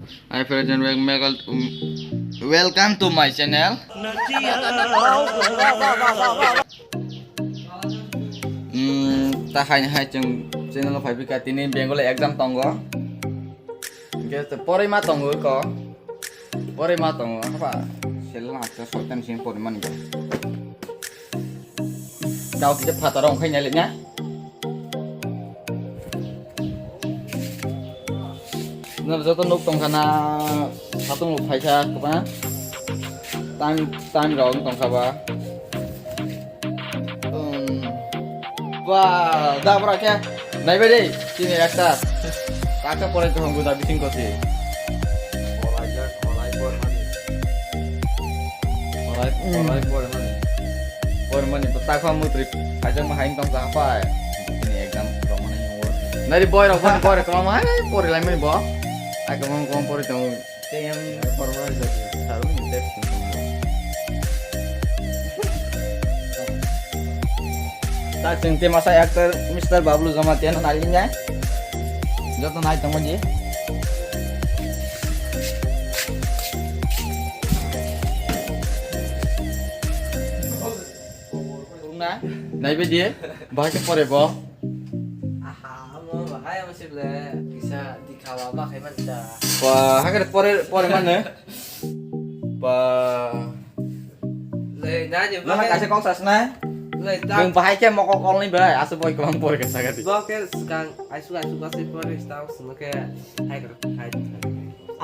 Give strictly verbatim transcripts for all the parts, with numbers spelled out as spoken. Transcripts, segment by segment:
Hi friends and wel-, wel-, um, welcome to my channel. Hmm, ta hai hai chwng channel o phai bika tini Bengali exam tongo. Hwnkhe porima tongo ko. Porima tongo haba. Sel na ta soitan sing porima ni. Kau kisa phataro wngkha nai lekna. Nwng joto nuk tongkha na satung rok phaikha kwbang. Time, time rok wng tongkha ba. Um, ba, da bra khe. Naibe de, tini ekta. Taka pore to hongo da bising kosi. Korai jak, korai por mani. Korai, korai por mani. Por mani, to takho mutri, kaisa ma hain tong ta pai. Tini exam rok mani hongo. Nari boy rok, boy rok, boy rok, hai, pori lai mani bo. Ai, kamang, kamang pori tong. Tei yang formal jadi, saru ni tep sung sung. Tak sing te masa actor Mister Bablu Jamatia no nai nya. Joto nai tong ji. Nai be di, bahai ke pore bo. Aha, amo bahai amo sih le bisa dikhawa bahai manta. Wah, hakere pore, pore mana? Ba. Lei, nani, mana bahai. Kasih kok sasna? Lei, tak. Bung bahai ke mokok kol ni bai, asu boy kebang pore ke saga di. Bo ke sekarang, asu, asu kasih pore, tahu semua ke, hai, hai, hai.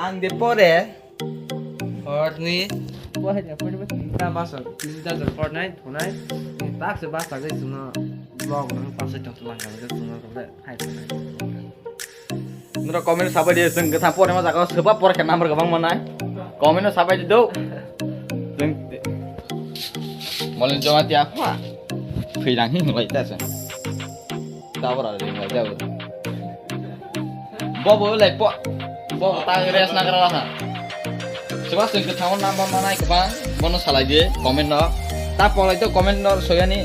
Ang de pore. Hor ni. Bo hai de pore, bo tinta basa, tinta jor hor nai, thonai. Tak se basa ke semua blog nang pasai tong tulang kami ke semua kami hai thonai. Nora comment sabai di, seng ketha pore ma jaga seba pore ke number kebang manai. Comment no sabai di do. Seng Molin Jamatia apa? Phi dang hi ngai ta seng. Tabra ring ngai ta. Bobo lai po. Bobo ta res na kara ha. Seba seng ketha number manai kebang. Bono salai di comment no. Ta polai to comment no soyani.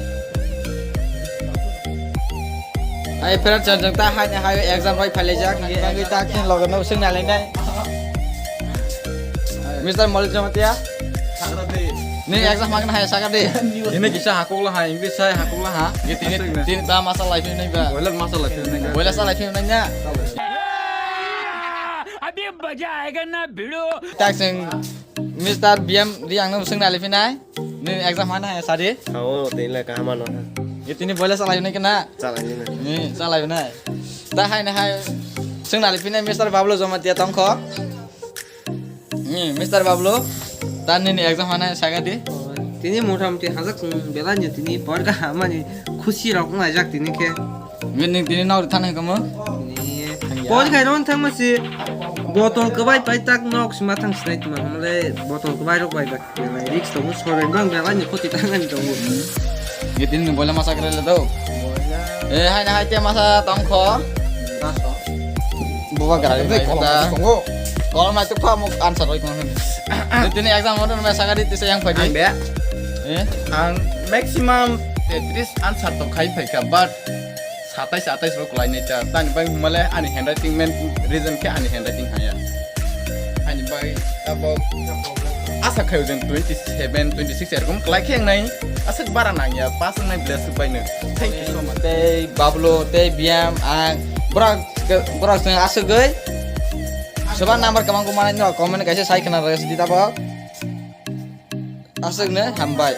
Ai, friend, chang chang ta hai, hai, exam roi phalai jak, ni bagwi ta kin logo no sing nalai nai. Mister Molin Jamatia. Ni exam magna hai saga de. Ini kisa hakuk la ha, English hai hakuk la ha. Ye tini, tini ta masa life nai ba. Boiler masa life nai ba. Boiler sa life nai na. अभी मजा आएगा ना भिड़ो। Tak sing Mister B M di ang no sing nalai phinai. Ni exam mana ya sadi? Hao, tini le kaham ano ha. Ye tini boiler salai nai kena. Salai nai. Ni salai nai. Ta hai na hai. Sing nalai phinai Mister Bablu Jamatia tongkho. Hmm, Mister Bablu, ta nini exam hana saga di? Tini motamoti hajak chwng belai ni tini por kaham mani khusi rok wngjak tini khe. Nini tini nogri thani kamo? Tini por khai ron thang masi botol kwbai pai tak nok sima thang sinai tuma hamle botol kwbai rok bai bak belai risk tongo soren bang belai ni khoti thang ani tongo. Ye tini ni boila masa kre le do. Eh, hai na hai te masa tongkho. Buba gari bai kolom ta. Tongo. Kolom na tukha mo answer roi kono. Tini exam mo na saga di tisa yang phai di. Ang be. Eh? Ang maximum tetris answer to khai phai ka, but satais atais rok lai nai ta. Tani bai humale ani handwriting main reason khe ani handwriting haya. Ani bai tabok asa khayo jeng twenty seven, twenty six erokom klai khe nai. Aswk bara nangya, pass wngnai bleswk baino. Thank you so much. Tei Bablu, tei Biyam, ang borok, borok chwng aswk gwi. Soba number kwbang kwmani no comment kaisa sai khna rwgwi sidi tabok. Aswk no hambai.